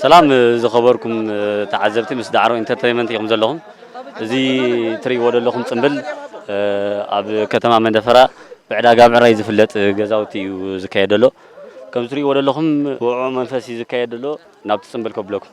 ሰላም ዝኸበርኩም ተዓዘብቲ፣ ምስ ዳዕሮ ኢንተርተይመንት ኢኹም ዘለኹም። እዚ ትርእይዎ ዘለኹም ጽምብል ኣብ ከተማ መንደፈራ ብዕዳጋ ምዕራይ ዝፍለጥ ገዛውቲ እዩ ዝካየድ ዘሎ። ከም ትርእይዎ ዘለኹም ብውዕዉዕ መንፈስ እዩ ዝካየድ ዘሎ። ናብቲ ጽምብል ከብለኩም።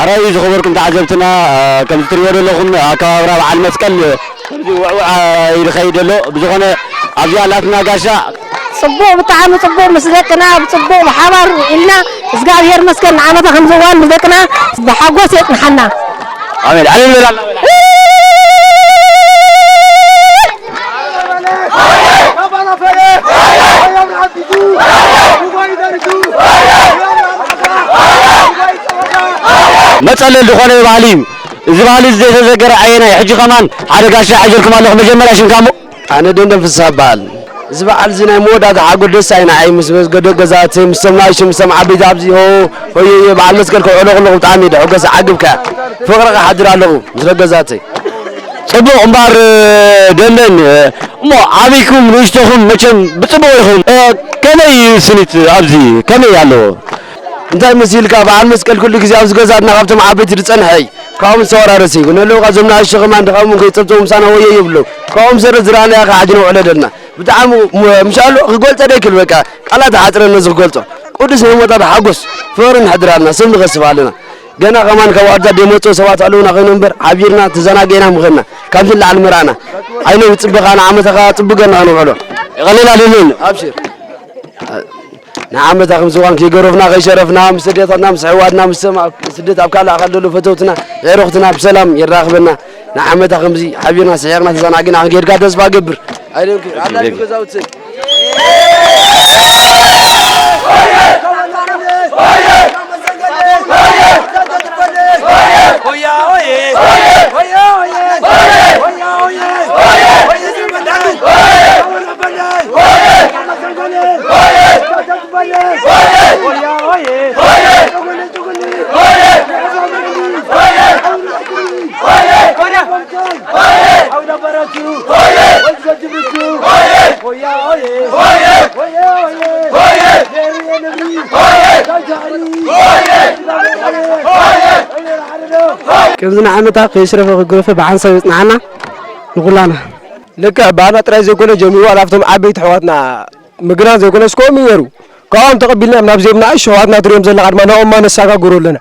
ኣራይ ዝኸበርኩም ተዓዘብትና፣ ከምዚ ትሪእዎ ዘለኹም ኣከባብራ በዓል መስቀል ከምዚ ውዕውዕ ኢሉ ኸይድ ኣሎ። ብዝኾነ ኣብዚኣ ኣላትና ጋሻ። ጽቡቕ፣ ብጣዕሚ ጽቡቕ። ምስ ደቅና ብጽቡቕ ብሓባር ውዒልና፣ እግዚኣብሔር መስገን ንዓመታ ከም ዘዋል ምስ ደቅና ብሓጎስ የጽንሓና። ኣሜን። ዕልል በል ኣላ በል። መጸለል ዝኾነ ባህሊ እዩ። እዚ ባህሊ እዚ ዘይተዘገረ ኣየናይ? ሕጂ ከማን ሓደ ጋሻ ሒዘልኩም ኣለኹ። መጀመርያ ሽምካ እሞ? ኣነ ደንደን ፍስሃ እበሃል። እዚ በዓል እዚ ናይ መወዳእታ ሓጎስ ደስ ኣይናዓይ ምስ ገደ ገዛእተይ፣ ምስቶም ናእሽቱ፣ ምስቶም ዓበይቲ ኣብዚ ሆ ሆየ በዓል መስቀል ከውዕሎ ከለኹ ብጣዕሚ እየ ደሕጎስ። ዓግብካ ፍቕርኻ ሓድር ኣለኹ ምስ ደገዛእተይ። ጽቡቕ እምበኣር ደንደን፣ እሞ ዓብይኩም ንእሽቶኹም መቸም ብጽቡቕ ኢኹም። ከመይ እዩ ስኒት ኣብዚ ከመይ ኣለዎ? እንታይ መሲልካ በዓል መስቀል ኩሉ ግዜ ኣብዚ ገዛትና ካብቶም ዓበይቲ ዝጸንሐ እዩ። ካብኦም ዝተወራረሰ እዩ። ንህልው ካብ ዘምና ኣሸኸማን ድኻሙ ከይጸብጸቡ ምሳና ወዮ ይብሉ። ካብኦም ሰረት ዝረኣናዮ ከዓ ሕጂ ነውዕሎ ደልና። ብጣዕሚ ም-፣ ምሻሎ ክገልጸ ደይክል በቃ ቃላት ሓጽረና እዚ ክገልጾ። ቅዱስ ናይ ሞታ ሓጎስ ፍቕሪ ንሕድራልና ስም ንኸስብ ኣለና። ገና ከማን ካብ ዋርዛ ደመጹ ሰባት ኣለውና ኮይኑ እምበር ሓቢርና ተዘናጊዕና ምኸና። ካብዚ ንላዕሊ ምርኣና። ዓይነ ውጽብኻ ንዓመታኻ ጽቡቅ ገርና ከነውዕሎ። የቐለል ኣለልን። ኣብሽር። ንዓመታ ከምዚ እዋን ከይገረፍና ከይሸረፍና ምስ ስደታትና ምስ ኣሕዋትና ምስ ሰማ-፣ ስደት ኣብ ካልእ ኣካል ዘሎ ፈተውትና ኣዕሩኽትና ብሰላም የራኽበና። ንዓመታ ከምዚ ሓቢርና ስሒቕና ተዘናጊዕና ክንከይድካ ተስፋ እገብር። ኣይደንክ ኣዳልዩ ገዛውቲ። ከምዚ ንዓመታ ከየሽረፈ ከገረፈ ብሓንሳብ የጽንሓና ንኹላና። ልክዕ ብኣና ጥራይ ዘይኮነ ጀሚሩ፣ ዋላ ኣብቶም ዓበይቲ ኣሕዋትና ምግናን ዘይኮነ እስከ ከምኡ ነይሩ። ካብኦም ተቐቢልና እዮም ናብዚኦም ንኣሽቱ ኣሕዋትና ትሪኦም ዘለኻ ድማ ናብኦም ነሰጋግሮ ኣለና።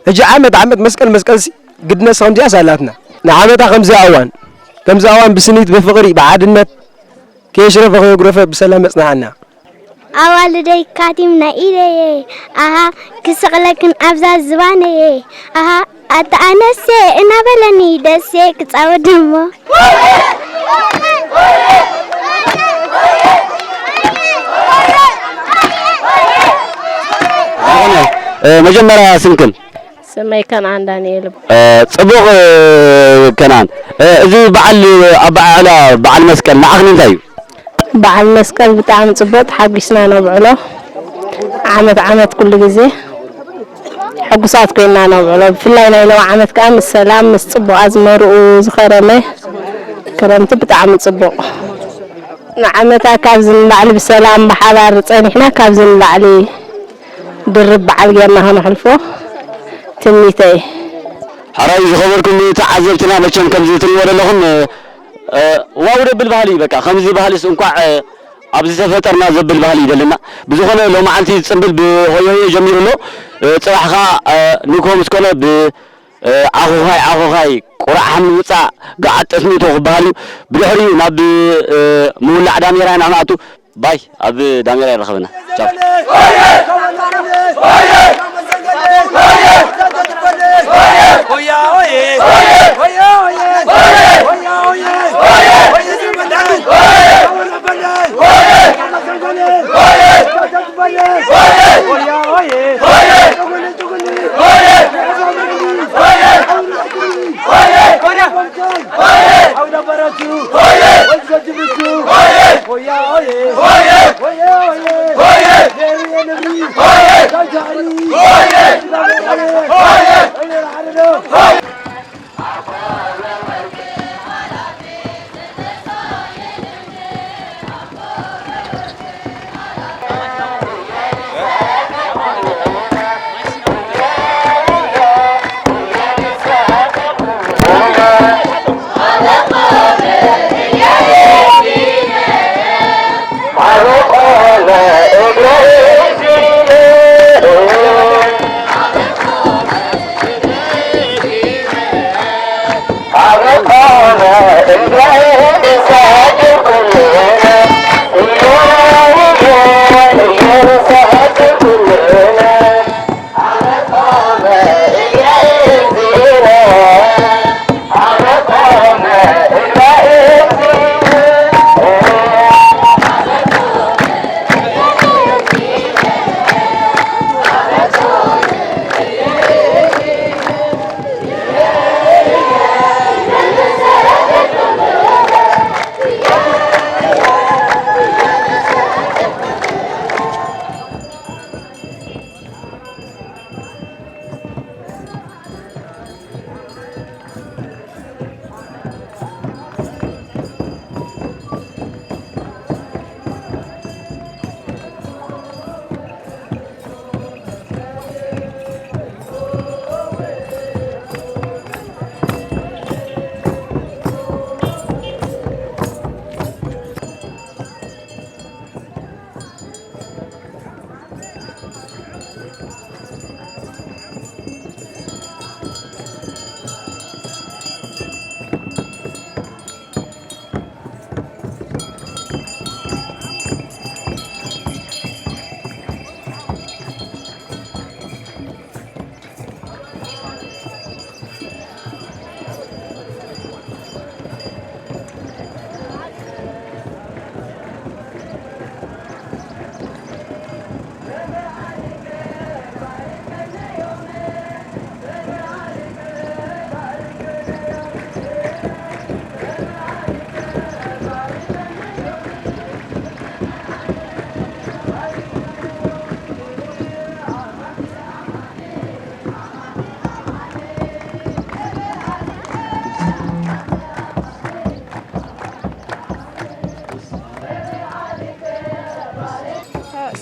ሕጂ ዓመት ዓመት መስቀል መስቀልሲ ግድነስ ከምዚኣስ ኣላትና። ንዓመታ ከምዚ እዋን፣ ከምዚ እዋን ብስኒት ብፍቕሪ ብሓድነት ከየሽረፈ ከየጉረፈ ብሰላም የጽንሓና። ኣዋልደይ ካቲም ናይ ኢደየ ኣሃ ክስቕለክን ኣብዛ ዝባነየ ኣሃ ኣታ ኣነሴ እናበለኒ ደሴ ክጻወት ደሞ። ዝኾነ፣ እ፣ መጀመርያ ስምክን? ስመይ ከነኣን ዳንኤል። እ፣ ጽቡቕ፣ እ፣ ከነኣን። እ፣ እዚ በዓል ኣበዓዕላ በዓል መስቀል ንዓኽን እንታይ እዩ? በዓል መስቀል ብጣዕሚ ጽቡቕ፣ ተሓጒስና ነብዕሎ። ዓመት ዓመት ኩሉ ግዜ ሕጉሳት ኮይንና ነብዕሎ። ብፍላይ ናይ ሎሚ ዓመት ከኣ ምስ ሰላም፣ ምስ ጽቡቕ ኣዝመርኡ ዝኸረመ ክረምቲ ብጣዕሚ ጽቡቕ። ንዓመታ ካብዚ ንላዕሊ ብሰላም ብሓባር ጸኒሕና ካብዚ ንላዕሊ ድርብ በዓል ጌርና ከነሕልፎ ትምኒተይ። ሕራይ ዝኸበርኩም ተዓዘብትና፣ መቸም ከምዚ ትሪእዎ ዘለኹም፣ እ፣ ዋው ደብል ባህሊ እዩ። በቃ ከምዚ ባህሊስ እንኳዕ፣ እ፣ ኣብዚ ተፈጠርና ዘብል ባህሊ እዩ ዘለና። ብዝኾነ ሎማዓንቲ ጽምብል ብሆዮሆዮ ጀሚሩ ኣሎ። እ፣ ጽባሕ ኸኣ፣ እ፣ ንግሆ ምስ ኮነ ብ፣ እ፣ ዓኾኻይ ዓኾኻይ ቁራዕ ሓምሊ ውጻእ ገዓት ጠስሚቶ ክበሃል እዩ። ብድሕሪኡ ናብ፣ እ፣ ምውላዕ ዳሜራ ኢና ክንኣቱ። ባይ፣ ኣብ ዳሜራ ይራኸበና። ቻው።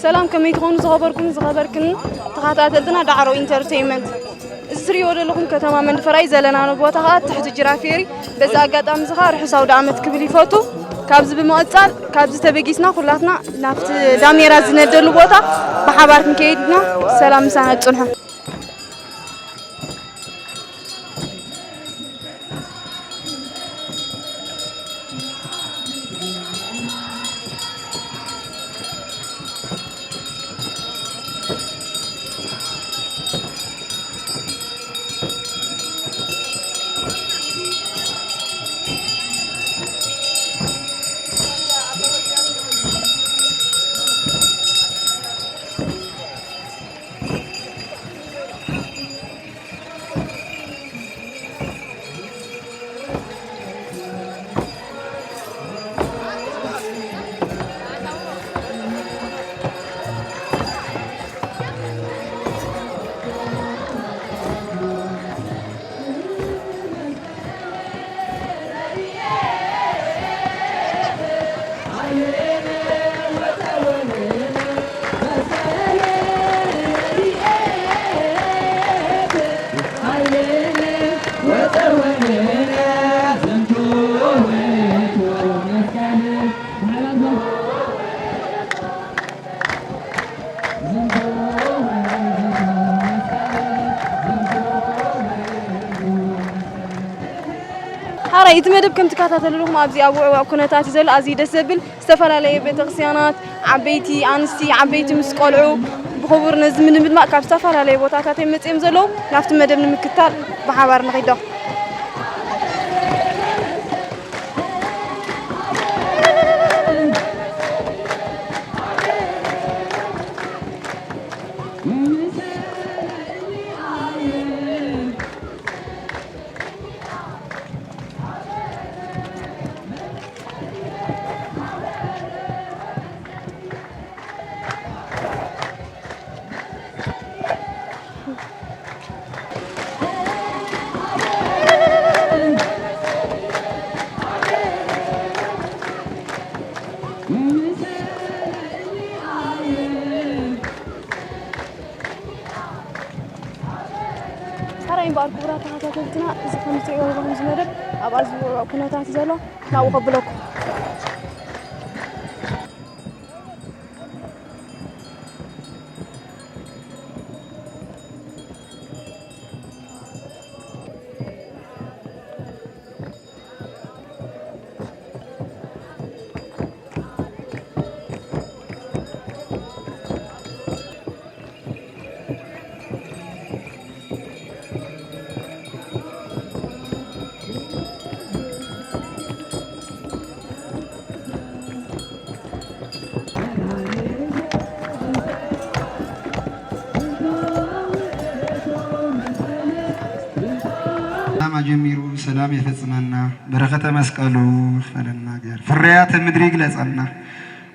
ሰላም፣ ከመይ ትኾኑ ዝኸበርኩም ዝኸበርክን ተኸታተልትና ዳዕሮ ኢንተርቴይንመንት? እዚ ትሪእዎ ዘለኹም ከተማ መንደፈራይ ዘለናሉ ቦታ ኸዓ ትሕቲ ጅራፍ የሪ። በዚ ኣጋጣሚ እዚ ኸዓ ርሑስ ኣውደ ዓመት ክብል ይፈቱ። ካብዚ ብምቕጻል ካብዚ ተበጊስና ኩላትና ናብቲ ዳሜራ ዝነደሉ ቦታ ብሓባር ክንከይድና ሰላም ምሳና ጽንሑ። ሓራይ እቲ መደብ ከም ትከታተልልኹም ኣብዚ ኣብ ውዕዋዕ ኩነታት እዩ ዘሎ። ኣዝዩ ደስ ዘብል ዝተፈላለየ ቤተክርስትያናት፣ ዓበይቲ፣ ኣንስቲ፣ ዓበይቲ ምስ ቆልዑ ብኽቡር ነዚ ምድማቕ ካብ ዝተፈላለየ ቦታታት እዮም መጺኦም ዘለዉ። ናብቲ መደብ ንምክታል ብሓባር ንኺዶ። ሓራይ እምበኣር ክቡራት ተኸታተልትና፣ እዚ ከም እትሪእዎ ዘለኹም እዚ መደብ ኣብ ኣዝዩ ውዕውዕ ኩነታት ዘሎ ናብኡ ከብለኩም። ሰላም ኣጀሚሩ ሰላም የፈጽመና። በረኸተ መስቀሉ ይኽፈለና። እግዚኣብሔር ፍርያተ ምድሪ ይግለጸልና።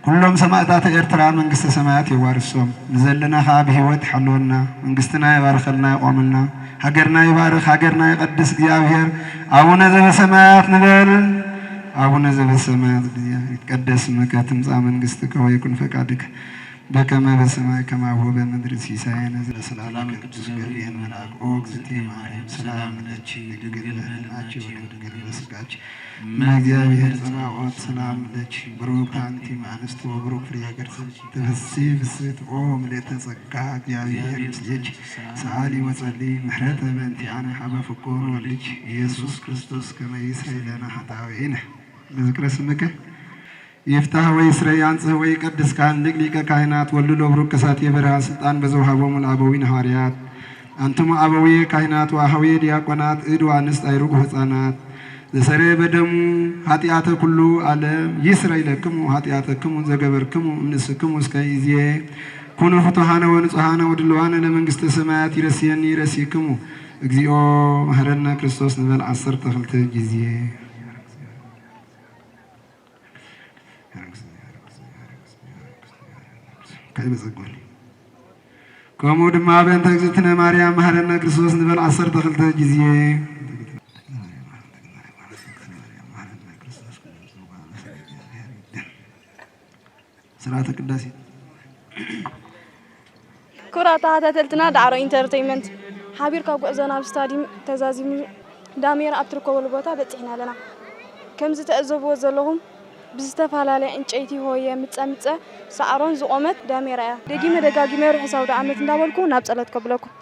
ኩሎም ሰማእታተ ኤርትራ መንግስተ ሰማያት የዋርሶም። ንዘለና ኸኣ ብህይወት ይሓልወና። መንግስትና ይባርኸልና፣ የቋመልና። ሃገርና ይባርኽ፣ ሃገርና ይቐድስ እግዚኣብሔር። ኣቡነ ዘበሰማያት ንበል። ኣቡነ ዘበሰማያት፣ ይትቀደስ ስምከ፣ ትምጻእ መንግስትከ፣ ወይኩን ፈቃድከ በከመ በሰማይ ከማሁ በምድር። ሲሳየነ ዘለዓለምነ። ሰላም ቅዱስ ገብርኤል መልአክ፣ ኦ እግዝእትየ ማርያም፣ ሰላም ለኪ፣ ድንግል በህልናኪ ወድንግል በስጋኪ፣ እመ እግዚአብሔር ጸባኦት፣ ሰላም ለኪ፣ ብሩክት አንቲ እምአንስት ወብሩክ ፍሬ ከርሥኪ፣ ተፈሲ ፍስሕት ኦ ምልዕተ ጸጋ፣ እግዚአብሔር ምስሌኪ፣ ሰአሊ ወጸሊ ምሕረተ በእንቲአነ ሀበ ፍቁር ወልድኪ ኢየሱስ ክርስቶስ ከመ ይስረይ ለነ ኃጣውኢነ። ለዝክረ ስምከ ይፍታህ ወይ ስረይ አንጽህ ወይ ቀድስ ካህን ሊቅ ሊቀ ካህናት ወልዱ ለብሩክ ከሳቴ ብርሃን ስልጣን በዘውሃቦሙ ለአበዊነ ሐዋርያት። አንትሙ አበዊየ ካህናት ወአሃዊየ ዲያቆናት እድ ወአንስት አይሩጉ ሕፃናት ዘሰረየ በደሙ ኃጢአተ ኩሉ ዓለም ይስረይ ለክሙ ኃጢአተክሙ ዘገበርክሙ እምንእስክሙ እስከ ይዜ ኩኑ ፍቱሃነ ወንጹሃነ ወድልዋነ ለመንግስተ ሰማያት ይረስየኒ ይረስይክሙ እግዚኦ መሐረነ ክርስቶስ ንበል ዓሰርተ ክልተ ጊዜ። ከይበጸጎል። ከምኡ ድማ በእንተ እግዝእትነ ማርያም መሐረነ ክርስቶስ ንበል ዓሰርተ ክልተ ጊዜ። ስርዓተ ቅዳሴ። ክቡራት ተኸታተልትና ዳዕሮ ኢንተርቴይንመንት ሓቢርካ ጉዕዞ ናብ ስታዲም ተዛዚሙ ዳሜራ ኣብ ትርከበሉ ቦታ በጺሕና ኣለና። ከምዚ ትዕዘብዎ ዘለኹም ብዝተፈላለየ ዕንጨይቲ ሆየ ምጸምጸ ሳዕሮን ዝቖመት ዳሜራ እያ። ደጊመ ደጋጊመ ርሑስ ኣውደ ዓመት እንዳበልኩ ናብ ጸሎት ከብለኩም።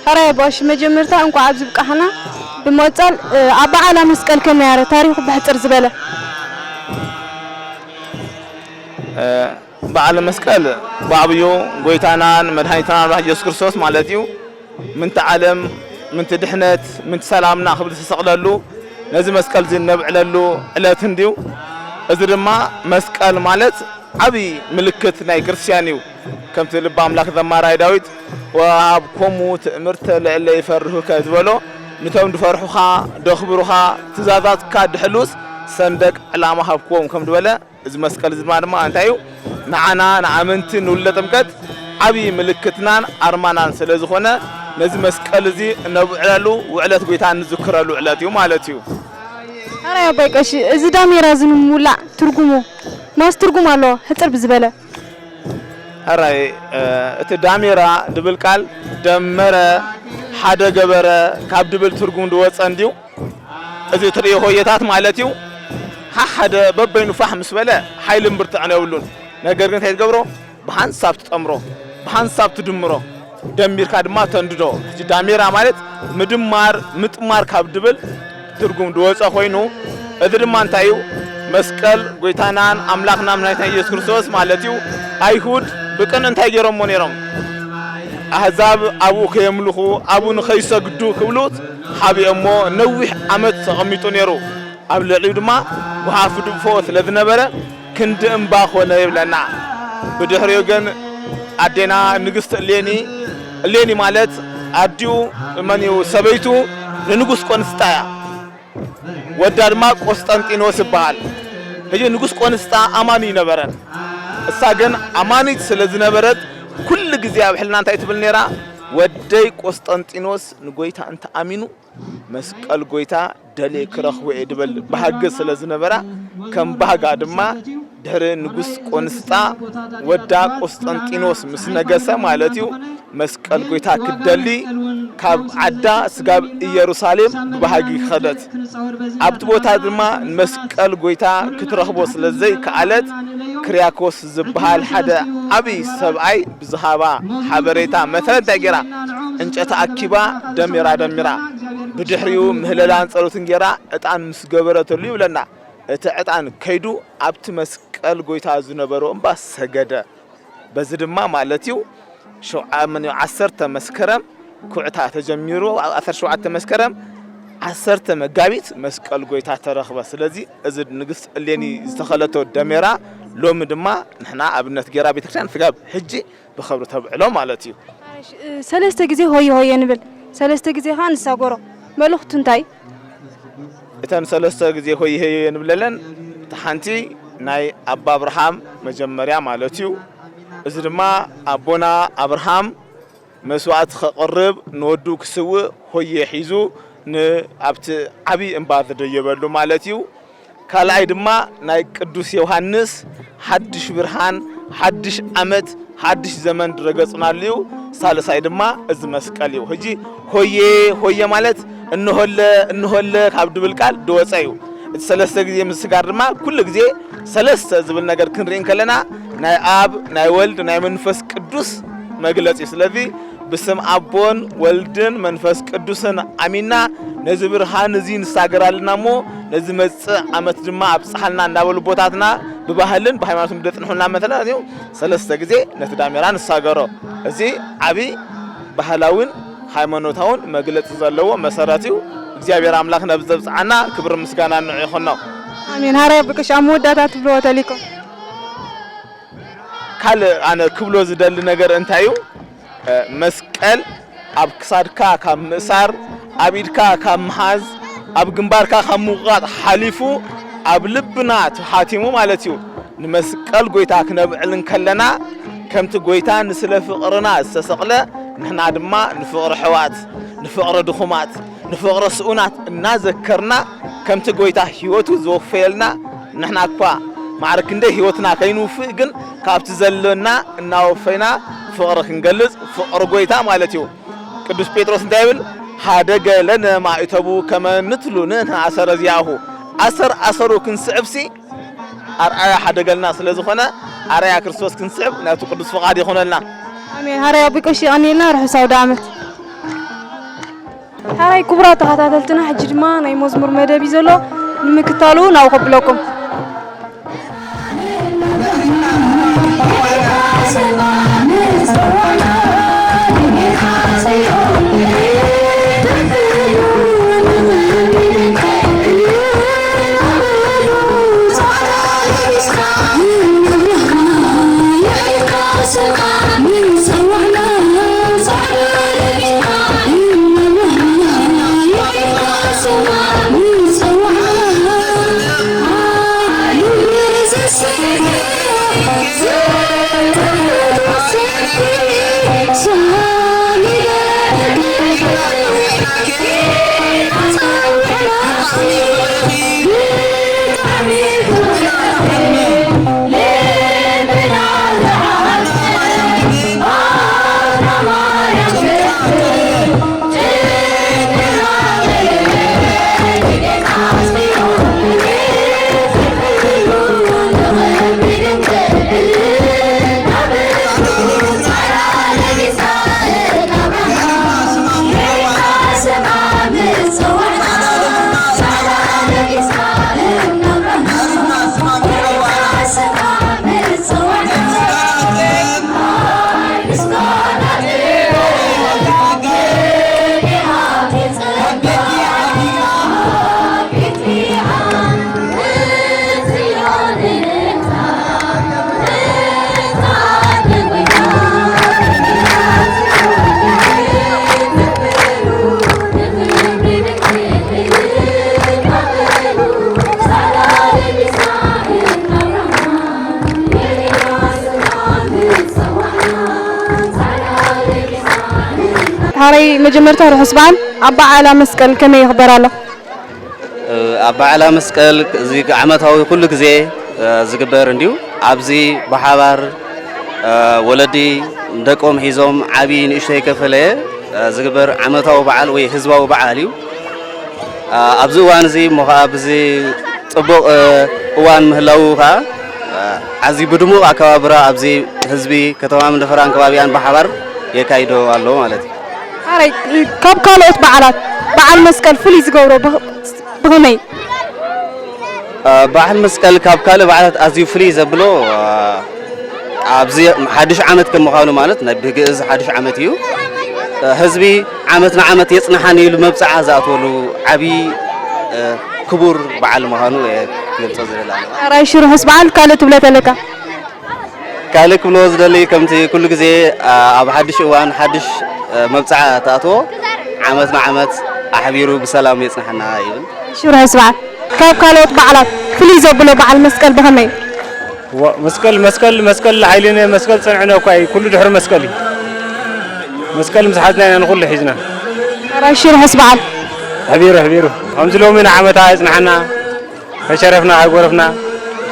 ሕራይ ኣቦ ቀሺ፣ መጀመርታ እንኳዕ ኣብዚ ብቃሕና። ብምቕጻል፣ እ፣ ኣብ በዓል መስቀል ከመይ ኣረ ታሪኹ ብሕጽር ዝበለ? እ፣ በዓል መስቀል ብዓብዩ ጎይታናን መድሃኒትናን ኣምላኽ ኢየሱስ ክርስቶስ ማለት እዩ። ምንቲ ዓለም፣ ምንቲ ድሕነት፣ ምንቲ ሰላምና ክብል ዝተሰቕለሉ ነዚ መስቀል እዚ እነብዕለሉ ዕለት እንድዩ። እዚ ድማ መስቀል ማለት ዓብዪ ምልክት ናይ ክርስትያን እዩ። ከምቲ ልበ ኣምላክ ዘማራይ ዳዊት "ወሃብኮሙ ትእምርተ ለእለ ይፈርሁከ" ዝበሎ፣ ንቶም ዝፈርሑኻ፣ ደኽብሩኻ፣ ትእዛዛትካ ድሕሉስ ሰንደቅ ዕላማ ሃብክዎም ከም ዝበለ፣ እዚ መስቀል እዚ ድማ፣ ድማ እንታይ እዩ? ንዓና ንኣመንቲ ንውልደ ጥምቀት ዓብዪ ምልክትናን ኣርማናን ስለ ዝኾነ፣ ነዚ መስቀል እዚ እነብዕለሉ፣ ውዕለት ጎይታ እንዝክረሉ ዕለት እዩ ማለት እዩ። ሕራይ ኣቦይ ቀሺ፣ እዚ ዳሜራ እዚ ንምውላዕ ትርጉሙ፣ ማስ ትርጉም ኣለዎ፣ ሕጽር ብዝበለ? ሕራይ፣ እ፣ እቲ ዳሜራ ድብል ቃል ደመረ፣ ሓደ ገበረ ካብ ድብል ትርጉም ዝወጸ እንድዩ። እዚ እትርእዮ ሆየታት ማለት እዩ። ሓሓደ በበይኑ ፋሕ ምስ በለ ሓይልን ብርትዕን የብሉን። ነገር ግን እንታይ ትገብሮ? ብሓንሳብ ትጠምሮ፣ ብሓንሳብ ትድምሮ፣ ደሚርካ ድማ ተንድዶ። ሕጂ ዳሜራ ማለት ምድማር፣ ምጥማር ካብ ድብል ትርጉም ዝወጸ ኮይኑ፣ እዚ ድማ እንታይ እዩ? መስቀል ጎይታናን ኣምላኽና መድሓኒትና ኢየሱስ ክርስቶስ ማለት እዩ። ኣይሁድ ብቅን እንታይ ገይሮሞ ነይሮም? ኣህዛብ ኣብኡ ከየምልኹ፣ ኣብኡ ንኸይሰግዱ ክብሉት ሓቢኦሞ ነዊሕ ዓመት ተቐሚጡ ነይሩ። ኣብ ልዕሊኡ ድማ ጓሓፍ ድፎ ስለ ዝነበረ ክንዲ እምባ ኾነ ይብለና። ብድሕሪኡ ግን ኣዴና ንግስቲ እሌኒ፣ እሌኒ ማለት ኣዲኡ መን እዩ? ሰበይቱ ንንጉስ ቆንስጣ እያ። ወዳ ድማ ቆስጠንጢኖስ ይበሃል። ሕጂ ንጉስ ቆንስጣ ኣማኒ ይነበረን። እሳ ግን ኣማኒት ስለ ዝነበረት ኩሉ ግዜ ኣብ ሕልና እንታይ ትብል ነይራ? "ወደይ ቆስጠንጢኖስ ንጎይታ እንተ ኣሚኑ መስቀል ጎይታ ደልየ ክረኽቦ እየ" ድብል ባህጊ ስለ ዝነበራ፣ ከም ባህጋ ድማ ድሕሪ ንጉስ ቆንስጣ ወዳ ቆስጠንጢኖስ ምስ ነገሰ ማለት እዩ፣ መስቀል ጎይታ ክትደሊ ካብ ዓዳ ስጋብ ኢየሩሳሌም ብባህጊ ከደት። ኣብቲ ቦታ ድማ መስቀል ጎይታ ክትረኽቦ ስለ ዘይከኣለት፣ ክርያኮስ ዝበሃል ሓደ ዓብዪ ሰብኣይ ብዝሃባ ሓበሬታ መሰረት እንታይ ገይራ? ዕንጨቲ ኣኪባ ደሚራ ደሚራ። ብድሕሪኡ ምህለላን ጸሎትን ገይራ ዕጣን ምስ ገበረትሉ ይብለና። እቲ ዕጣን ከይዱ ኣብቲ መስቀል ጎይታ ዝነበሮ እምባ ሰገደ። በዚ ድማ ማለት እዩ ሸውዓ-፣ ምን-፣ ዓሰርተ መስከረም ኩዕታ ተጀሚሩ፣ ኣብ ዓሰርተ ሸውዓተ መስከረም ዓሰርተ መጋቢት መስቀል ጎይታ ተረኽበ። ስለዚ እዚ ንግስቲ እሌኒ ዝተኸለቶ ደሜራ ሎሚ ድማ ንሕና ኣብነት ገይራ ቤተክርስትያን ስጋብ ሕጂ ብኸብሪ ተብዕሎ ማለት እዩ። እሺ፣ እ፣ ሰለስተ ግዜ ሆየ ሆየ ንብል፣ ሰለስተ ግዜ ኸዓ ንሳጎሮ። መልእኽቱ እንታይ? እተን ሰለስተ ግዜ ሆየ ሆየ ንብለለን፣ እታ ሓንቲ ናይ ኣባ ኣብርሃም መጀመርያ ማለት እዩ። እዚ ድማ ኣቦና ኣብርሃም መስዋዕቲ ከቕርብ ንወዱ ክስውእ ሆየ ሒዙ ንኣብቲ ዓብዪ እምባ ዝደየበሉ ማለት እዩ። ካልኣይ ድማ ናይ ቅዱስ ዮሃንስ ሓድሽ ብርሃን፣ ሓድሽ ዓመት፣ ሓድሽ ዘመን ድረገጽናሉ እዩ። ሳልሳይ ድማ እዚ መስቀል እዩ። ሕጂ ሆየ ሆየ ማለት እንሆለ እንሆለ ካብ ድብል ቃል ድወፀ እዩ። እቲ ሰለስተ ግዜ ምስጋር ድማ ኩሉ ግዜ ሰለስተ ዝብል ነገር ክንርኢ እንከለና ናይ ኣብ ናይ ወልድ ናይ መንፈስ ቅዱስ መግለጺ እዩ። ስለዚ ብስም ኣቦን ወልድን መንፈስ ቅዱስን ኣሚና ነዚ ብርሃን እዚ ንሳገር ኣለና እሞ ነዚ መጽእ ዓመት ድማ ኣብጽሓልና እንዳበሉ ኣቦታትና ብባህልን ብሃይማኖትን ብደጽንሑልና መተና እዩ። ሰለስተ ግዜ ነቲ ዳሜራ ንሳገሮ። እዚ ዓቢ ባህላውን ሃይማኖታውን መግለጺ ዘለዎ መሰረት እዩ። እግዚኣብሔር ኣምላኽ ነብዚ ዘብጽሓና ክብሪ ምስጋና ንዑ ይኹኖ። ኣሜን። ሃራይ ብቅሽ ኣብ መወዳእታ ትብልዎ ተሊኩም። ካልእ ኣነ ክብሎ ዝደሊ ነገር እንታይ እዩ? እ፣ መስቀል ኣብ ክሳድካ ካብ ምእሳር፣ ኣብ ኢድካ ካብ ምሓዝ፣ ኣብ ግንባርካ ካብ ምውቃጥ ሓሊፉ ኣብ ልብና ተሓቲሙ ማለት እዩ። ንመስቀል ጎይታ ክነብዕል እንከለና ከምቲ ጎይታ ንስለ ፍቕርና ዝተሰቕለ ንሕና ድማ ንፍቕሪ ኣሕዋት፣ ንፍቕሪ ድኹማት፣ ንፍቕሪ ስኡናት እናዘከርና ከምቲ ጎይታ ህይወቱ ዝወፈየልና ንሕና እኳ ማዕረ ክንደይ ህይወትና ከይንውፍእ ግን ካብቲ ዘሎና እናወፈይና ፍቕሪ ክንገልጽ ፍቕሪ ጎይታ ማለት እዩ። ቅዱስ ጴጥሮስ እንታይ ይብል? "ሓደገ ለነ ማእተቡ ከመ ንትሉ ንሕነ ኣሰረ ዚኣሁ።" ኣሰር ኣሰሩ ክንስዕብሲ ኣርኣያ ሓደገልና ስለ ዝኾነ ኣርኣያ ክርስቶስ ክንስዕብ ናቱ ቅዱስ ፍቓድ ይኹነልና። ኣሜን። ሃራይ ኣቢ ቀሺ ይቐንየልና። ርሑስ ኣውደ ዓመት። ሃራይ ክቡራት ተኸታተልትና፣ ሕጂ ድማ ናይ መዝሙር መደብ እዩ ዘሎ። ንምክታሉ ናብኡ ከብለኩም። ሓራይ መጀመርታ ርሑስ በዓል። ኣበዓዕላ መስቀል ከመይ ይኽበር ኣሎ? ኣበዓዕላ መስቀል እዚ ዓመታዊ ኩሉ ግዜ ዝግበር እንድዩ። ኣብዚ ብሓባር ወለዲ ንደቆም ሒዞም ዓብዪ ንእሽተይ ከፈለየ ዝግበር ዓመታዊ በዓል ወይ ህዝባዊ በዓል እዩ። ኣብዚ እዋን እዚ እሞ ኸዓ ብዚ ጽቡቕ እዋን ምህላዉ ኸዓ ኣዝዩ ብድሙቕ ኣከባብራ ኣብዚ ህዝቢ ከተማ መንደፈራን ከባቢኣን ብሓባር የካይዶ ኣሎ ማለት እዩ። ሓራይ ካብ ካልኦት በዓላት በዓል መስቀል ፍሉይ ዝገብሮ ብኽ-፣ ብኸመይ? እ፣ በዓል መስቀል ካብ ካልእ በዓላት ኣዝዩ ፍልይ ዘብሎ፣ እ፣ ኣብዚ ሓድሽ ዓመት ከም ምዃኑ ማለት ናይ ብግእዝ ሓድሽ ዓመት እዩ። እ፣ ህዝቢ ዓመት ንዓመት የጽንሓኒ ኢሉ መብጽዓ ዝኣትወሉ ዓብዪ፣ እ፣ ክቡር በዓል ምዃኑ እየ ክገልጾ ዝደሊ ኣነ። ራይ ሽሩሕስ በዓል ካልእ ትብሎ ተለካ? ካልእ ክብሎ ዝደሊ ከምቲ ኩሉ ግዜ፣ እ፣ ኣብ ሓድሽ እዋን ሓድሽ፣ እ፣ መብጽዓ ተኣትዎ ዓመት ንዓመት ኣሕቢሩ ብሰላም የጽንሓና ይብል። ሽሩሕስ በዓል ካብ ካልኦት በዓላት ፍልይ ዘብሎ በዓል መስቀል ብኸመይ እዩ? ዋ፣ መስቀል፣ መስቀል፣ መስቀል ሓይልነ፣ መስቀል ጽንዕነ እኳ እዩ። ኩሉ ድሕሪ መስቀል እዩ። መስቀል ምስ ሓዝና ኢና ንኹሉ ሒዝና። ራይ ሽሩሕስ በዓል? ሕቢሩ ሕቢሩ ከምዚ ሎሚ ንዓመታ የጽንሓና። ከሸረፍና ከጎረፍና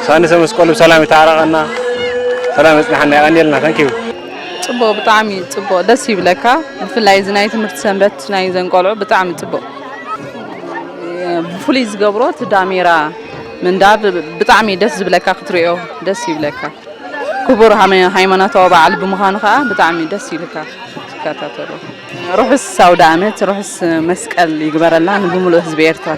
ሳንሰ መስቀሉ ብሰላም ይተዓረቐና። ሰላም የጽንሓና። የቐንየልና። ተንኪዩ። ጽቡቕ፣ ብጣዕሚ ጽቡቕ፣ ደስ ይብለካ። ብፍላይ እዚ ናይ ትምህርቲ ሰንበት ናይ ዘን ቆልዑ ብጣዕሚ ጽቡቕ። ብፍሉይ ዝገብሮ እቲ ዳሜራ ምንዳድ ብጣዕሚ ደስ ዝብለካ፣ ክትሪኦ ደስ ይብለካ። ክቡር ሃመ-፣ ሃይማኖታዊ በዓል ብምዃኑ ከዓ ብጣዕሚ ደስ ይብለካ ትከታተሎ። ርሑስ ኣውደ ዓመት፣ ርሑስ መስቀል ይግበረልና ንብምሉእ ህዝቢ ኤርትራ።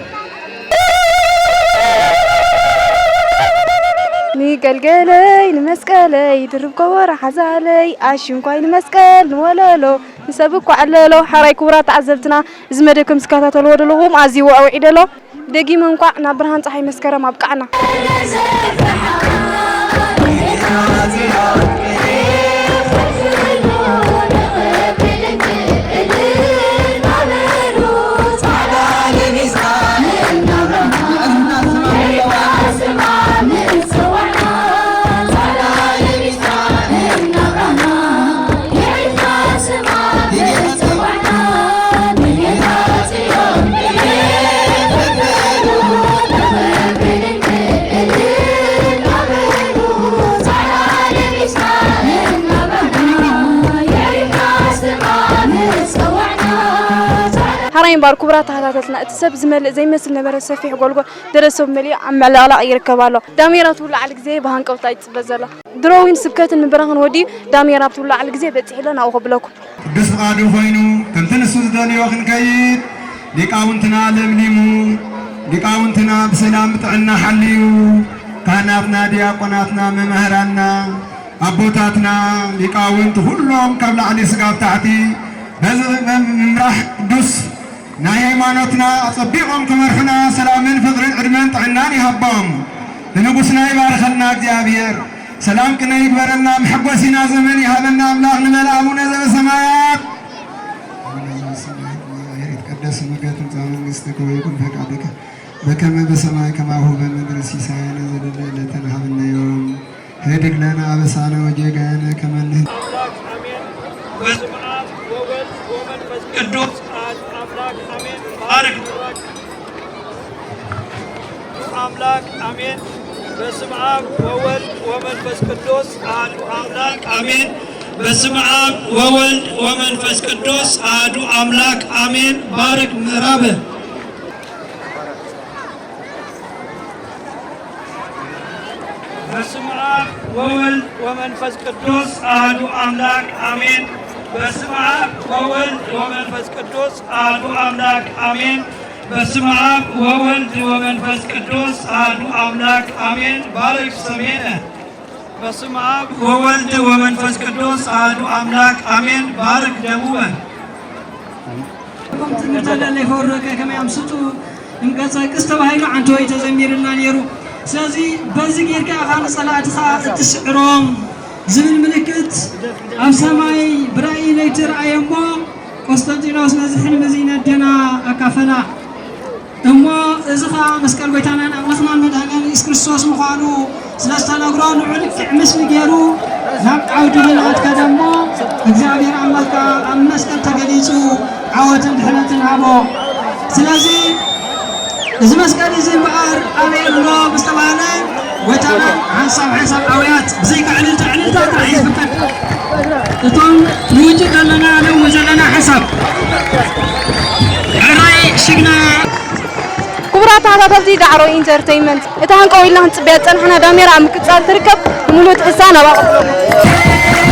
ንገልገለይ ንመስቀለይ ድርብ ከበሮ ሓዛለይ ኣሽንኳይ ንመስቀል ንወለሎ ንሰብ እኳ ዕለሎ። ሓራይ ክቡራት ተዓዘብትና፣ እዚ መደብ ከም ዝከታተልዎ ዘለኹም ኣዝዩ ዋዕውዒ ደሎ። ደጊመ እንኳዕ ናብ ብርሃን ፀሓይ መስከረም ኣብቃዕና። ሓራይ እምበኣር ክቡራት ተኸታተልትና፣ እቲ ሰብ ዝመልእ ዘይመስል ነበረ ሰፊሕ ጎልጎል ደረሰብ መሊኡ ኣብ ምዕልቕላቕ ይርከብ ኣሎ። ዳሜራ ትውላዓል ግዜ ብሃንቀውታ ይጽበ ዘሎ። ድሮ እውን ስብከትን ምብራኽን ወዲኡ ዳሜራ ኣብ ትውላዓል ግዜ በጺሑ ኣሎ። ናብኡ ከብለኩም። ቅዱስ ፍቓዱ ኮይኑ ከምቲ ንሱ ዝደልዮ ክንከይድ ሊቃውንትና ለምሊሙ፣ ሊቃውንትና ብሰላም ብጥዕና ሓልዩ፣ ካህናትና፣ ዲያቆናትና፣ መምህራንና፣ ኣቦታትና፣ ሊቃውንቲ ኩሎም ካብ ላዕሊ ስጋብ ታሕቲ በዚ ምምራሕ ቅዱስ ናይ ሃይማኖትና ኣጸቢቖም ክመርሑና ሰላምን ፍቕርን ዕድመን ጥዕናን ይሃቦም። ንንጉስና ይባርኸልና እግዚኣብሔር። ሰላም ቅነ ይግበረልና፣ መሐጎሲና ዘመን ይሃበና ኣምላኽ ንበል ኣቡነ ዘበሰማያት። አቡነ ዘበሰማያት ይትቀደስ ስምከ ትምጻእ መንግሥትከ ወይኩን ፈቃድከ በከመ በሰማይ ከማሁ በምድር። ሲሳየነ ዘለለ ዕለትነ ሀበነ ዮም። ህድግ ለነ አበሳነ ወጌጋየነ ከመ ንህ- በስመ አብ ወወልድ ወመንፈስ ቅዱስ አሐዱ አምላክ አሜን። ባርክ አምላክ አሜን። በስመ አብ ወወልድ ወመንፈስ ቅዱስ አሐዱ አምላክ አሜን። በስመ አብ ወወልድ ወመንፈስ ቅዱስ አሐዱ አምላክ አሜን። ባርክ ምዕራብ። በስመ አብ ወወልድ ወመንፈስ ቅዱስ አሐዱ አምላክ አሜን። በስመ አብ ወወልድ ወመንፈስ ቅዱስ አሐዱ አምላክ አሜን። በስመ አብ ወወልድ ወመንፈስ ቅዱስ አሐዱ አምላክ አሜን። ባርክ ሰሜነ። በስመ አብ ወወልድ ወመንፈስ ቅዱስ አሐዱ አምላክ አሜን። ባርክ ደቡበ። ከምቲ እንተለለ ይፈወረከ ከመይ ኣምስጡ እምቀጸ ቅስ ተባሂሉ ዓንተወይ ተዘሚርልና ነይሩ። ስለዚ በዚ ጌርካ ኢኻ ንጸላእትኻ እትስዕሮም ዝብል ምልክት ኣብ ሰማይ ብራእይ ለይቲ ረኣየ እሞ፣ ቆስጠንጢኖስ ነዚ ሕልሚ እዚ ነዴና ኣካፈላ። እሞ እዚ ኸኣ መስቀል ጐይታናን ኣምላኽናን መድኃኒናን ኢየሱስ ክርስቶስ ምዃኑ ስለ ዝተነግሮ፣ ንዑ ልክዕ ምስሊ ገይሩ ናብ ዓውዲ ምልኣት ከደ እሞ፣ እግዚኣብሔር ኣምላኽ ከኣ ኣብ መስቀል ተገሊጹ ዓወትን ድሕነትን ሃቦ። ስለዚ እዚ መስቀል እዚ እምበኣር ኣበይ ኣሎ ምስ ተባህለ፣ ጐይታና ሓንሳብ ሓንሳብ ኣውያት ብዘይካ ዕልልታ፣ ዕልልታ ጥራሕ እዩ ዝፍቀድ። እቶም ንውጭ ዘለና፣ ነእዊ ዘለና ሓንሳብ። ሕራይ ሽግና። ክቡራት ተኸታተልቲ ዳዕሮ ኢንተርተይንመንት፣ እታ ሃንቀው ኢልና ክንጽበያ ዝጸናሕና ዳሜራ ኣብ ምቅጻል ትርከብ። ብምሉእ ትሕዝታ ናብ ኣቐብሎ።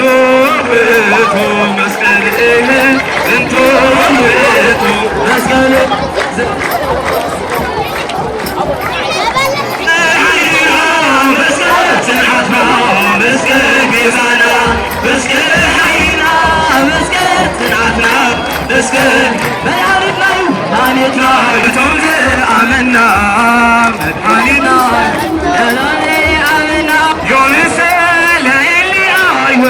ውእቱ መስቀል፣ እንቶ ውእቱ መስቀል፣ መስቀል ጽንዓትና፣ መስቀል ቤዛና፣ መስቀል ሓይልና፣ መስቀል ጽንዓትና፣ መስቀል መድኃኒትና እዩ፣ መድኃኒትና እቶም ዝኣመና፣ መድኃኒትና ለኣመና። ዮንስ ለኤሊ ኣይወ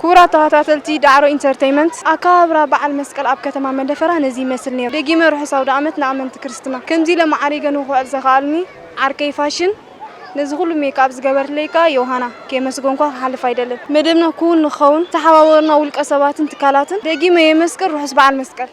ክቡራት ተኸታተልቲ ዳዕሮ ኢንተርተይመንት፣ ኣከባብራ በዓል መስቀል ኣብ ከተማ መንደፈራ ነዚ ይመስል ነይሩ። ደጊመ ርሑስ ኣውደ ዓመት ንኣመንቲ ክርስትና። ከምዚ ኢለ ማዕሪገ ንኽውዕል ዘኽኣሉኒ ዓርከይ ፋሽን፣ ነዚ ኩሉ ሜክኣፕ ዝገበርትለይ ከኣ ዮሃና፣ ከየመስገንኳ ክሓልፍ ኣይደልን። መደብና ክውን ንኽኸውን ዝተሓባበሩና ውልቀ ሰባትን ትካላትን ደጊመ የመስግን። ርሑስ በዓል መስቀል።